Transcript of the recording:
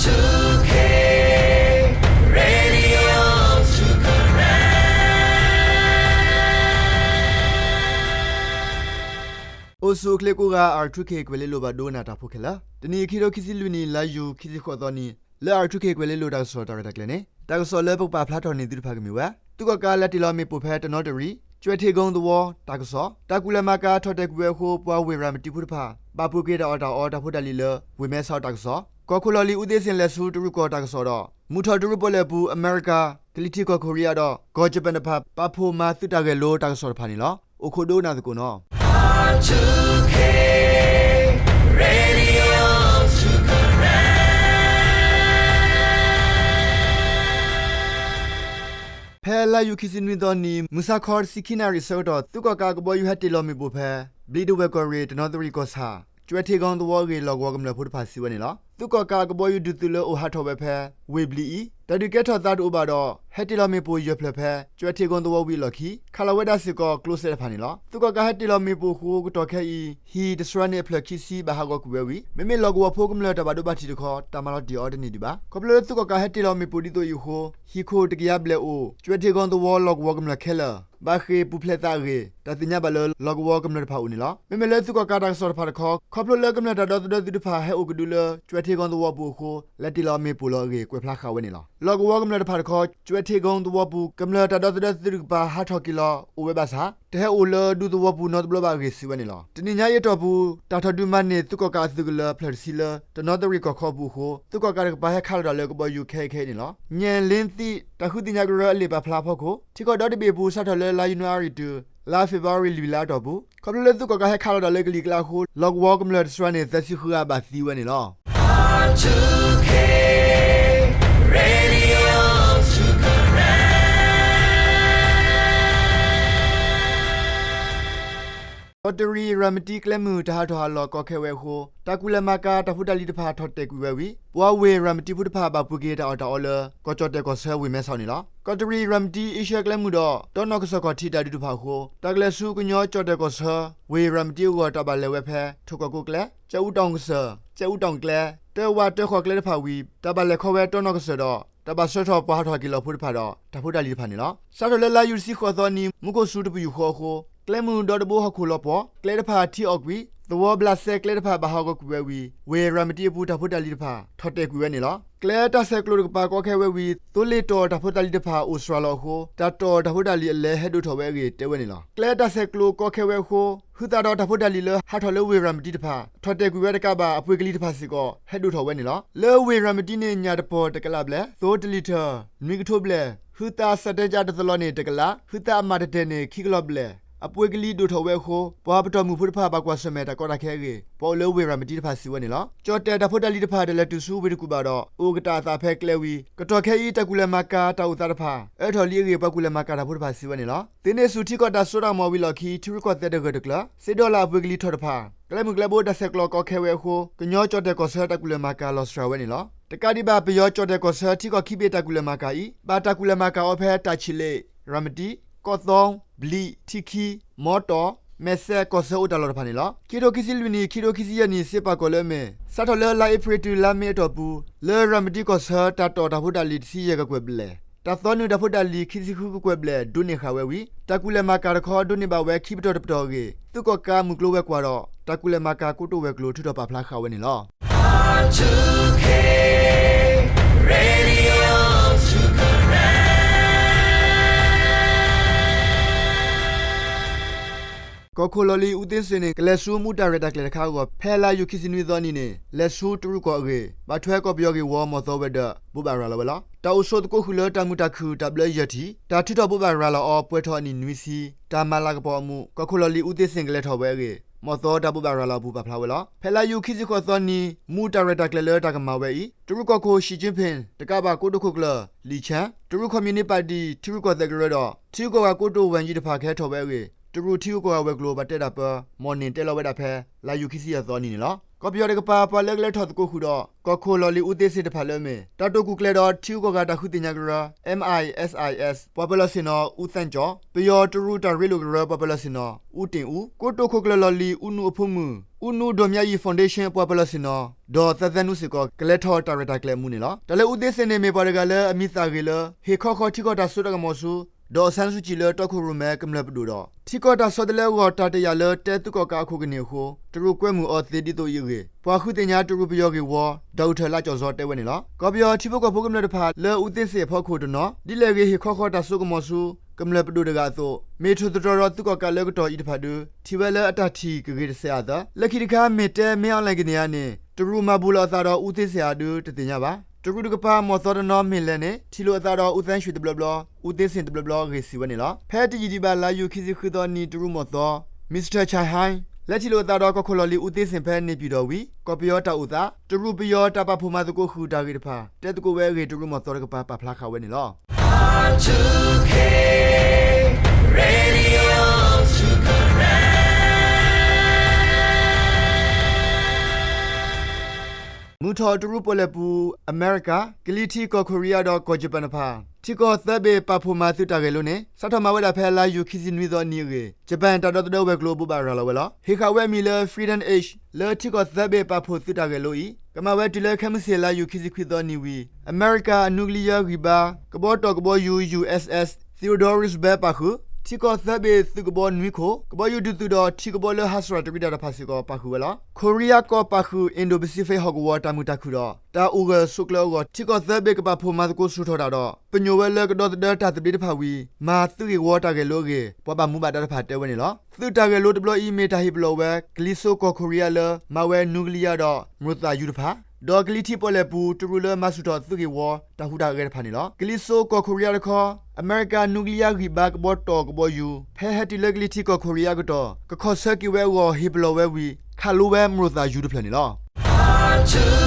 two K Radio two Karen အိၣ်ဆူၣ်အိၣ်ချ့ကိးဂၤ R two K ကွဲၤလ့လိၤဘၣ်ဒိကနၣ်တၢ်ဖိခဲလၢာ်, တနံၤအံၤ ခံထိခံဆံလွံၢ်နံၣ် လါယူၤ ခံဆံဃိးသီနံၤ လၢ R two K ကွဲၤလ့လိၤတၢ်ကစီၣ်တၢ်ရဲၣ်တၢ်ကျဲၤန့ၣ် တၢ်ကစီၣ်လၢပကပာ်ဖျါထီၣ်န့ၢ်သုတဖၣ်ကမ့ၢ်ဝဲ သုးကီၣ်ကးလဲၤတ့ၢ်လီၤမ့ၣ်ပိၢ်ဖဲတနီသရံၣ် ကၠွဲထ့ကိသဝီ တၢ်ကစီၣ်, တၢ်ကူၣ်လဲၤမၤကၤထီၣ်တဲာ်ကွံာ်ဝဲအဃိ ပှၤဝ့ၢ်ရၤမတံဖိတဖၣ် ဘၣ်ပှ့ၤက့ၤတၢ်အီၣ်တၢ်အီတၢ်ဖိတၢ်လံၤလၢ ဝ့ၢ်မဲဆီးတၢ်ကစီၣ်, ကီၢ်ခိၣ်လီၢ်လံၤအူသ့စ့ၣ်လဲၤဆူတရူးကီၢ်တၢ်ကစီၣ်ဒီး မုၢ်ထီၣ်တရူးပီၣ်လဲၣ်ပူၤ အမဲရကၤ, ကလံၤထံးကီၢ်ခိရံယါဒီး ကီၢ်ကၠပၣ်တဖၣ် ပာ်ဖှိၣ်မၤသုးတၢ်ဂဲၤလိတၢ်ကစီၣ်တဖၣ်န့ၣ်လီၤ. အိၣ်ခိးဒိကနၣ်သကိးနီၤ. ဖဲလါယူၤခံဆံနွံသီနံၤ မုၢ်ဆါခီတဆံခံနၣ်ရံၣ်အဆၢကတီၢ် သုးကီၣ်ကးအကဘီယူၤဟဲတ့ၢ်လီၤမ့ၣ်ပိၢ်ဖဲ ဘျံးဒဝဲၢ်ကီၢ်ရ့ၣ် တနီသရံၣ်ကီၢ်ဆၣ် ကၠွဲထ့ကိသဝီအဂ့ၢ် လီၢ်ကဝီၤကမျၢၢ်ဖိတဖၣ်စံးဝဲန့ၣ်လီၤ. သုးကီၣ်ကးအကဘီယူၤဒုးသုးလၢအိၣ်ဟးထီၣ်ဝဲဖဲ ဝ့ၢ်ဘျံးအံၤ တၢ်ဒုးကဲထီၣ်သးတအိၣ်ဘၣ်ဒီး ဟဲတ့ၢ်လီၤမ့ၣ်ပိၢ်ယဲၢ်ဖျၢၣ်ဖဲ ကၠွဲထ့ကိသဝီဝံၤအလီၢ်ခံ ခးလီၤဝဲဒၣ်စ့ၢ်ကီးကျိစဲးတဖၣ်န့ၣ်လီၤ. သုးကီၣ်ကးဟဲတ့ၢ်လီၤမ့ၣ်ပိၢ်အဃိ ကတီၢ်ခဲအံၤ ဟံၣ်တစှၤန့ၣ်အဖျၢၣ်ခံဆံဘၣ်ဟးဂီၤကွံာ်ဝဲဝံၤ မ့မ့ၢ်လီၢ်ကဝီၤဖိကမျၢၢ်တၢ်ဘၣ်ဒိဘၣ်ထံးတခီ တၢ်မၤလီၤတံၢ်အီၤတန့ၢ်ဒံးဘၣ်. ခီဖျိလၢသုးကီၣ်ကးဟဲတ့ၢ်လီၤမ့ၣ်ပိၢ်ဒ်သိးအံၤအဃိ ဟံၣ်ခိၣ်တကယၤဘျဲၣ်အိၣ် ကၠွဲထ့ကိသဝီလီၢ်ကဝီၤကမျၢၢ်ခဲလၢာ် ဘၣ်ဃ့ၢ်ပူၤဖျဲးသးအဂ့ၢ် တၢ်သ့ၣ်ညါဘၣ်လၢလီၢ်ကဝီၤကမျၢၢ်တဖၣ်အအိၣ်န့ၣ်လီၤ. မ့မ့ၢ်လၢသုးကီၣ်ကးတၢ်ကစီၣ်တဖၣ်တခီ ခီဖျိလၢကမျၢၢ်တၢ်ဒီသဒၢသုးတဖၣ်ဟဲအိၣ်ကဒုလၢ ကၠွဲထ့ကိသဝီပူၤအဃိ လဲၤတ့ၢ်လီၤမ့ၣ်ပိၢ်လီၤအဂ့ၢ် ကွဲးဖျါဃာ်ဝဲန့ၣ်လီၤ. လီၢ်ကဝီၤကမျၢၢ်တဖၣ်တခီ ကၠွဲထ့ကိသဝီပူၤ ကမျၢၢ်တၢ်ဒီသဒၢသုးတကပၤဟးထီၣ်က့ၤလီၤအိၣ်ဝဲဘၣ်ဆၣ် တဟဲအိၣ်လၢဒူသဝီပူၤနီတဘျီဘၣ်အဂ့ၢ်စံးဝဲန့ၣ်လီၤ. တနံၤညါအံၤအတီၢ်ပူၤ တၢ်ထီၣ်ဒုးမၤန့ၢ်သုးကီၣ်ကးအသုးကလၢၤဖျၢၣ်တဆံလၢ တနီသရံၣ်ကီၢ်ခီပူၤအဃိ သုးကီၣ်ကးတကပၤဟဲခးလီၤတၢ်လၢကဘီယူၤခဲအံၤခဲအံၤန့ၣ်လီၤ. ညဲၣ်လ့သံး တၢ်ဃုသ့ၣ်ညါကရၢအလံာ်ပာ်ဖျါအဖီခိၣ် ထံကီၢ်ဒီတဘ့ၣ်အပူၤ စးထီၣ်လၢလါယနူၤအါရံၤတုၤ လါဖ့ၤဘြူၤအါရံၤလွံၢ်လါအတီၢ်ပူၤ ခီဖျိလၢသုးကီၣ်ကးဟဲခးလီၤတၢ်လၢကလံၤကျါအဃိ လီၢ်ကဝီၤကမျၢၢ်တစှၤန့ၣ် သၢဆံဃုဂၤဘၣ်သံဝဲန့ၣ်လီၤ. ကီးတရံးရၤမတံကျဲမုၢ်တၢ်ဟးထီၣ်ဟးလီၤကီခဲဝဲအဃိ တၢ်ကူၣ်လဲၤမၤကၤတၢ်ဖိတၢ်လံၤတဖၣ်ထီၣ်တဲာ်ကွံာ်ဝဲဝံၤ ပှၤဝ့ၢ်ရၤမတံဖိတဖၣ်ဘၣ်ပှ့ၤက့ၤတၢ်အီၣ်တၢ်အီလၢ ကီၢ်ကၠီၣ်တဲၣ်ကီၢ်ဆၢဝ့ၢ်မဲဆီးန့ၣ်လီၤ. ကီးတရံးရၤမတံအ့ရှၢၣ်ကျဲမုၢ်ဒီး တီနီၣ်ကစၢၢ်ခီၣ်ထံးတၢ်ဒုးတဖၣ်အဃိ တၢ်ကလဲၤဆူကညီကၠီၣ်တဲၣ်ကီၢ်ဆၢ ဝ့ၢ်ရၤမတံအဂီၢ်တၢ်ဘၣ်လဲၤဝဲဖဲ ထိၣ်ကီၢ်ကိးကျဲ, ကၠဲးအူတီၣ်ကစၢၢ်, ကၠဲးအူတီၣ်ကျဲ, တၢဝးတၢဃီၣ်ကျဲတဖၣ်ဝံၤ တၢ်ဘၣ်လဲၤခီဝဲတီနီၣ်ကစၢၢ်ဒီး တၢ်ဘၣ်ဆှၢထီၣ်ပှၤဟးထီၣ်က့ၤလီၤဖိတဖၣ်ဒီး တၢ်ဖိတၢ်လံၤတဖၣ်န့ၣ်လီၤ. စးထီၣ်လၢလါယူၤတဆံဃိးသီနံၤ မူခိၣ်စူၤတပယူာ်ဃီအဃိ ကျဲမုၢ်ဒီတဘိဟီၣ်ခိၣ်လီၤပှီၢ် ကျဲတဖၣ်ထံအီၣ်ကွံာ် သဝီဘျးစဲကျဲတဖၣ်ဘၣ်ဟးဂီၤကွံာ်ဝဲဝံၤ ဝ့ၢ်ရၤမတံအပူၤတၢ်ဖိတၢ်လံၤတဖၣ် ထီၣ်တဲာ်ကွံာ်ဝဲန့ၣ်လီၤ. ကျဲတၢ်ဆဲးကျိးတကပၤကီခဲဝဲဝံၤ သိလ့ၣ်တီၣ်တၢ်ဖိတၢ်လံၤတဖၣ်အိၣ်စှၤလီၤအဃိ တၢ်တီၣ်တၢ်ဖိတၢ်လံၤအလဲဟဲဒိၣ်ထီၣ်ဝဲအဂ့ၢ်တဲဝဲန့ၣ်လီၤ. ကျဲတၢ်ဆဲးကျိးကီခဲဝဲအဃိ ဟုသးဒီးတၢ်ဖိတၢ်လံၤလၢဟးထီၣ်လၢဝ့ၢ်ရၤမတံတဖၣ် ထီၣ်တဲာ်ကွံာ်ဝဲတကးဘၣ် အပှ့ၤကလံၤတဖၣ်စ့ၢ်ကီး ဟဲဒိၣ်ထီၣ်ဝဲန့ၣ်လီၤ. လၢဝ့ၢ်ရၤမတံန့ၣ် ညၣ်တပီၢ်တကလးဘျဲၣ်, သိတလံာ်ထၢၣ် နွံကထိဘျဲၣ်, ဟုသးစးတဲကၠးတသလီန့ၣ်တကလး, ဟုသးအမးတတဲာ်န့ၣ်ခံကလီၢ်ဘျဲၣ် အပှ့ၤကလံၤဒိၣ်ထီၣ်ဝဲအဃိ ပှၤပတီၢ်မုၢ်ဖိတဖၣ်ဘၣ်ကွၢ်ဆၢၣ်မဲာ်တၢ်ကီတၢ်ခဲအဂ့ၢ် ပှၤအိၣ်လၢဝ့ၢ်ရၤမတံတဖၣ်စံးဝဲန့ၣ်လီၤ. ကၠီၣ်တဲၣ်တၢ်ဖိတၢ်လံၤတဖၣ်တလဲၤတုၤဆူဝ့ၢ်တကူၣ်ဘၣ်ဒီး အိၣ်ကတၢ်အသးဖဲကျဲဝံၤ ကတီၢ်ခဲအံၤ တၢ်ကူၣ်လဲၤမၤကၤတၢ်အိၣ်သးတဖၣ် အၢထီၣ်လံအဂ့ၢ် ပှၤကူၣ်လဲၤမၤကၤတၢ်ဖိတဖၣ်စံးဝဲန့ၣ်လီၤ. သ့န့ၢ်ဆူၣ်ထံကီၢ်တၢ်စိတၢ်ကမီၤဝံၤအလီၢ်ခံ ထံရူၢ်ကီၢ်သဲးတဂၢၢ်တကျၢၤ စ့ဒီလၣ်အပှ့ၤကလံၤထီၣ်တဖၣ် ကျဲမုၢ်ကျဲဘိတၢ်ဆဲးကျိးကီခဲဝဲအဃိ ကညီကၠီၣ်တဲၣ်ကီၢ်ဆၢတၢ်ကူၣ်လဲၤမၤကၤလီၤစှၤဝဲန့ၣ်လီၤ. တကးဒံးဘၣ် ပယီၤကၠီၣ်တဲၣ်ကီၢ်ဆၢထံကီၢ်ခံဘ့ၣ်တၢ်ကူၣ်လဲၤမၤကၤအံၤ ဘၣ်တၢ်ကူၣ်လဲၤမၤကၤအီၤဖဲတၢ်ဆံၣ်လ့ၣ်, ရၤမတံ, ကီၢ်သီ, ဘျံး, ထံခံ, မီတီၣ်, မဲစဲးကီၢ်ဆၢအိၣ်တၢ်လီၢ်တဖၣ်န့ၣ်လီၤ. ခံထိခံဆံလွံၢ်နံၣ် ခံထိခံဆံယဲၢ်နံၣ် စ့ပာ်ကီၢ်လၢအမ့ၢ် စးထီၣ်လၢလါအ့ဖြ့ၣ်တုၤလါမ့အတီၢ်ပူၤ လၢရၤမတံကီၢ်ဆၢ တၢ်တီၣ်တၢ်ဖိတၢ်လံၤတဆံယဲၢ်ကကွဲၢ်ဘျဲၣ်, တၢ်သီနုာ်တၢ်ဖိတၢ်လံၤခံဆံဃုကကွဲၢ်ဘျဲၣ် ဒိးန့ၢ်ဃာ်ဝဲဝံၤ တၢ်ကူၣ်လဲၤမၤကၤတခီ ဒိးန့ၢ်ဘၣ်ဝဲခံပတီၢ်တပတီၢ်အဂ့ၢ် သုးကီၣ်ကးမုၢ်ကျိၤဝဲၤကွာ်ဒီး တၢ်ကူၣ်လဲၤမၤကၤကိတိာ်ဝဲၤကျိၤထုးထီၣ်ပာ်ဖျါဃာ်ဝဲန့ၣ်လီၤ. ကီၢ်ခိၣ်လီၢ်လံၤအူသ့စ့ၣ်န့ၣ် ကလဲၤဆူမူးတၢ်ရဲၣ်တၢ်ကျဲၤတခါအဂီၢ် ဖဲလါယူၤခံဆံနွံသီနံၤန့ၣ် လဲၤဆူတရူးကီၢ်အဂ့ၢ် ဘၣ်ထွဲကီၢ်ပယီၤဂ့ၢ်ဝီ မီၢ်သီဝဲၤဒၢး ဘိးဘၣ်ရၤလီၤဝဲလီၤ. တၢ်အိၣ်ဆိးသကိးဃုာ်လၢတၢ်မုာ်တၢ်ခုၣ်တၢ်ဘျၢယဲၢ်ထံၣ် တၢ်ထုးထီၣ်ဘိးဘၣ်ရၤလီၤအီၤ ပှဲၤထီၣ်အနံၣ်နွံဆံ တၢ်မၤလၤကပီၤအမူး ကီၢ်ခိၣ်လီၢ်လံၤအူသ့စ့ၣ်ကလဲၤထီၣ်ဝဲအဂ့ၢ် မီၢ်သီတၢ်ဘိးဘၣ်ရၤလီၤအပူၤပာ်ဖျါဝဲလီၤ. ဖဲလါယူၤခံဆံဃိးသီနံၤ မူးတၢ်ရဲၣ်တၢ်ကျဲၤလၢတၢ်ကမၤဝဲအံၤ တရူးကီၢ်ခိၣ် Xi Jinping တကးဘၣ်ကိတိာ်ခိၣ်ကျၢၢ် Li Qiang, တရူးခီၣ်မံၤနံးပၣ်တံၣ် ထံရူၢ်ကီၢ်သဲးကရၢဒီး ထံဂုၤကီၢ်ဂၤကိတိာ်ဝဲၢ်ယံၤတဖၣ်ကဟဲထီၣ်ဝဲအဂ့ၢ် တရူးထံဂုၤကီၢ်ဂၤဝဲၤကျိၤဘၣ်တဲတၢ်ပၢ မီၢ်နၢၤတဲလီၤဝဲဒၣ်ဖဲ လါယူၤခံဆံယဲၢ်သီနံၤန့ၣ်လီၤ. ကီၢ်ပယီၤတကပၤ ပှၤလၢကလဲၤထီၣ်သကိးဃုာ်ဒီး ကီၢ်ခိၣ်လီၢ်လံၤအူသ့စ့ၣ်တဖၣ်လၢအမ့ၢ် တၢ်တိာ်ကူၣ်ကျဲၤဒီးထံဂုၤကီၢ်ဂၤတၢ်ဃုသ့ၣ်ညါကရၢ M I S I S ပှၤပၢၤလီၢ်ဆ့ၣ်နီၤ အူသၣ်ကၠီၣ်, ပယီၤတရူးတၢ်ရ့လိာ်ကရၢပှၤပၢၤလီၢ်ဆ့ၣ်နီၤ အူတ့ၣ်အူ, ကိတိာ်ခိၣ်ကျၢၢ်လီၢ်လံၤ အူနူအဖိမုၣ်, အူနူဒီးမၠါယံၤ Foundation ပှၤပၢၤလီၢ်ဆ့ၣ်နီၤ ဒီးသၢသၢနူစ့ၢ်ကီး ကလဲၤထီၣ်တၢ်ရဲၣ်တၢ်ကျဲၤအမူးန့ၣ်လီၤ. တၢ်လၢအူသ့စ့ၣ်န့ၣ်မ့ၢ်ပှၤတဂၤလၢအမံၤသၣ်ဂ့ၤလၢ ဟ့ၣ်ခီဃီၤထံကီၢ်တၢ်စိတၢ်ကမီၤဆူ ဒီး အောင်ဆန်းစုကြည် လၢတီခိၣ်ရိၣ်မဲကမျၢၢ်ပဒိၣ်ဒီး ထံကီၢ်တၢ်ဆီတလဲအဂီၢ် တၢ်တယာ်လၢတဲသုးကီၣ်ကးအခိၣ်ကန့ၢ်အဃိ တရူးကွဲမုာ်အီၤသ့ဒ်သိးအံၤအဂ့ၢ် ပှၤဃုသ့ၣ်ညါတရူးပယီၤဂ့ၢ်ဝီ ဒီးကထၢၣ်လါကၠီၣ်စီၤတဲဝဲန့ၣ်လီၤ. ကီၢ်ပယီၤထံဖိကီၢ်ဖိကမျၢၢ်တဖၣ် လၢအူသ့စ့ၣ်အဖီခိၣ်တနီၤ ဒ်လဲၣ်ဂ့ၤဟ့ၣ်ခီဃီၤတၢ်စိကမီၤဆူ ကမျၢၢ်ပဒိၣ်တဂၤအသိး မ့ၢ်ထိၣ်သတြီၤဒီးသုးကီၣ်ကးလၢကတီၢ်အံၤတဖၣ်ဒီး ထံၣ်ဝဲလၢအတၢ်ထံၣ်ကဂ့ၤတစဲးအသး, လၢခံတခါ မ့ၢ်တဲမ့ၢ်အီၣ်လဲၣ်ကန့ၢ်ဧါန့ၣ် တရူးမၤဘူးလီၤအသးဒီးအူသ့စ့ၣ်ဧါဒီးတသ့ၣ်ညါဘၣ်. တရူးတကပၤမီၢ်သီတနီၤမ့ၢ်လဲၤန့ၣ် ထံၣ်လိာ်အသးဒီးအူသၣ်ကၠီၣ်တဘျီဘျီ, အူသ့စ့ၣ်တဘျီဘျီအဂ့ၢ်စံးဝဲန့ၣ်လီၤ. ဖဲတယံာ်ဒံးဘၣ် လါယူၤခံဆံဃုသီနံၤ တရူးမီၢ်သီ Mister Chen Hai လဲၤထံၣ်လိာ်အသးဒီးကီၢ်ခိၣ်လီၢ်လံၤအူသ့စ့ၣ်ဖဲန့ၣ်ပၠံၣ်တီၣ်ဝံၤ ကီၢ်ပယီၤတၢ်အိၣ်သး, တရူးပယီၤတၢ်ပာ်ဖှိၣ်မၤသကိးဃုာ်တၢ်ဂ့ၢ်တဖၣ် တဲသကိးဝဲအဂ့ၢ် တရူးမီၢ်သီတကပၤပာ်ဖျါဃာ်ဝဲန့ၣ်လီၤ. Radio Tokaren မုၢ်ထီၣ်တရူးပီၣ်လဲၣ်ပူၤ အမဲရကၤ ကလံၤထံးကီၢ်ခိရံယါဒီးကီၢ်ယပၣ်တဖၣ် ထံကီၢ်သၢဘ့ၣ်ပာ်ဖှိၣ်မၤသုးတၢ်ဂဲၤလိန့ၣ် စးထီၣ်မၤဝဲဒၣ်ဖဲလါယူၤခံဆံနွံသီနံၤအဂ့ၢ် ယပၣ်တၢ်ဒီသဒၢဝဲၤကျိၤဘိးဘၣ်ရၤလီၤဝဲလီၤ. ဟ့ၣ်ဃာ်ဝဲအမံၤလၢ Freedom Edge လၢထံကီၢ်သၢဘ့ၣ်ပာ်ဖှိၣ်သုးတၢ်ဂဲၤလိအံၤ ကမၤဝဲတုၤလၢခဲမုၢ်ဆ့ၣ်လါယူၤခံဆံခွံသီနံၤဝံၤ အမဲရကၤအနူကလံယါဂံၢ်ဘါ ကဘီတီၢ်ကဘီယူၤ U S S Theodore Roosevelt ပာ်ဃုာ် ထံကီၢ်သၢဘ့ၣ်သုးကဘီနွံခိၣ်, ကဘီယူၤဒုးသုးဒီးထံကဘီလၢဟးစရၣ်တရံးတၢ်တဖၣ်စ့ၢ်ကီးပာ်ဃုာ်ဝဲလီၤ. ခိရံယါကီၢ်ပာ်ဃုာ် အ့ၣ်ဒိၣ်ပစံးဖ့းဟီၣ်ကဝီၤတၢ်မုာ်တၢ်ခုၣ်ဒီး တၢ်အိၣ်ဂၢၢ်ဆိးကျၢၤအဂီၢ် ထံကီၢ်သၢဘ့ၣ်ကပာ်ဖှိၣ်မၤသကိးဆူၣ်ထီၣ်တၢ်ဒီး ပညိၣ်ဝဲလၢကဒီသဒၢတၢ်သဘျ့တဖၣ်ဝံၤ မၤသုးဂ့ၢ်ဝီတၢ်ဂဲၤလိအဂ့ၢ် ပှၤဘၣ်မူဘၣ်ဒါတဖၣ်တဲဝဲန့ၣ်လီၤ. သုးတၢ်ဂဲၤလိတဘျီအံၤ မ့ၢ်တၢ်ဟ့ၣ်ပလီၢ်ဝဲ ကလံၤစိးကီၢ်ခိရံယါလၢ မၤဝဲနူကလံယါဒီး မရိၣ်သၣ်ယူၤတဖၣ် ဒီးကလံၤထံးပီၣ်လဲၣ်ပူၤ တရူးလၢမၤဆူၣ်ထီၣ်သုးဂ့ၢ်ဝီ တၢ်ဟူးတၢ်ဂဲၤတဖၣ်န့ၣ်လီၤ. ကလံၤစိးကီၢ်ခိရံယါတခီ အမဲရကၤနူကလံယါဂံၢ်ဘါကဘီတီၢ်ကဘီယူၤ ဖဲဟဲတုၤလၢကလံၤထံးကီၢ်ခိရံယါအကတီၢ် ကခီၣ်ဆၢက့ၤဝဲအဂီၢ် ဟ့ၣ်ပလီၢ်ဝဲဝံၤ ခးလိဝဲမရိၣ်သၣ်ယူၤတဖျၢၣ်န့ၣ်လီၤ.